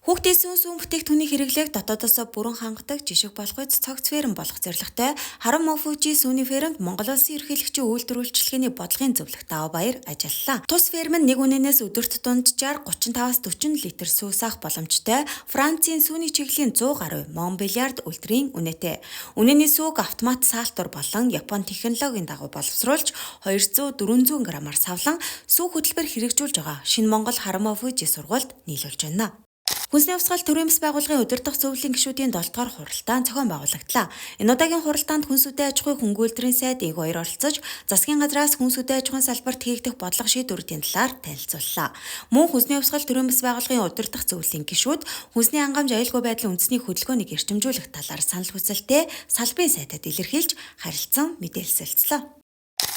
Хүүхдийн сүүн сүүн бүтээгдэхүүний хэрэглээг дотоодосоо бүрэн хангадаг жишг болохыг цогц ферм болох зорилготой Харума Фүжи сүүний фермд Монгол Улсын ерөнхийлөгчийн үйлдвэр үйлчилгээний бодлогын зөвлөх Даваа Баяр ажиллалаа. Тус ферм нь нэг үнэнээс өдөрт дунджаар 35-аас 40 литр сүү саах боломжтой Францын сүүний чиглэлийн 100 гаруй Монбелиард үйлдвэрийн үнэтэй. Үнэний сүүг автомат саалтур болон Япон технологийн дагуу боловсруулж 200-400 грамаар савлан сүү хөтөлбөр хэрэгжүүлж байгаа Шинэ Монгол Харума Фүжи сургуульд нийлүүлж байна. Хүнсний хувьсгал төрийн бас байгууллагын удирдах зөвлөлийн гишүүдийн 7 дугаар хуралдаан зохион байгуулагдлаа. Энэ удаагийн хуралдаанд хүнс үдэ аж ахуйн хөнгө үйлдвэрийн сайд инх хоёр оролцож, засгийн газраас хүнс үдэ аж ахуйн салбарт хийгдэх бодлого шийдвэрүүдийн талаар танилцууллаа. Мөн хүнсний хувьсгал төрийн бас байгууллагын удирдах зөвлөлийн гишүүд хүнсний хангамж аюулгүй байдлын үндэсний хөдөлгөөнийг эрчимжүүлэх талаар санал хүсэлтээ салбарын сайдад илэрхийлж харилцан мэдээлэл солилцлоо.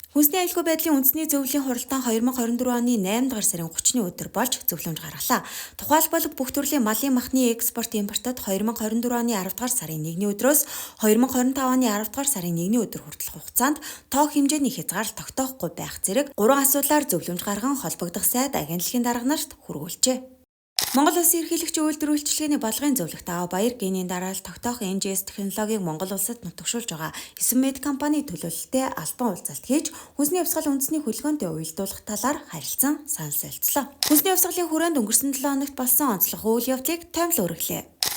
Хүнсний аюулгүй байдлын үндэсний зөвлөлийн хуралдаан 2024 оны 8 дугаар сарын 30-ны өдөр болж зөвлөмж гаргалаа. Тухайлбал бүх төрлийн малын махны экспорт импортод 2024 оны 10 дугаар сарын 1-ний өдрөөс 2025 оны 10 дугаар сарын 1-ний өдөр хүртэлх хугацаанд тоо хэмжээний хязгаарлалт тогтоохгүй байх зэрэг гурван асуудлаар зөвлөмж гарган холбогдох сайд агентлагийн дарга нарт хүргүүлжээ. Монгол Улсын ерөнхийлөгчийн үйлдвэр үйлчилгээний бодлогын зөвлөх Даваа Баяр генийн дараалал тогтоох NGS технологиг Монгол улсад нутагшуулж байгаа 9 мед компани төлөөлөлтөй албан уулзалт хийж хүнсний хувьсгал үндэсний хөдөлгөөнтэй уялдуулах талаар харилцан санал солилцлоо. Хүнсний хувьсгалын хүрээнд өнгөрсөн 7 хоногт болсон онцлог үйл явдлыг томил өргөлээ.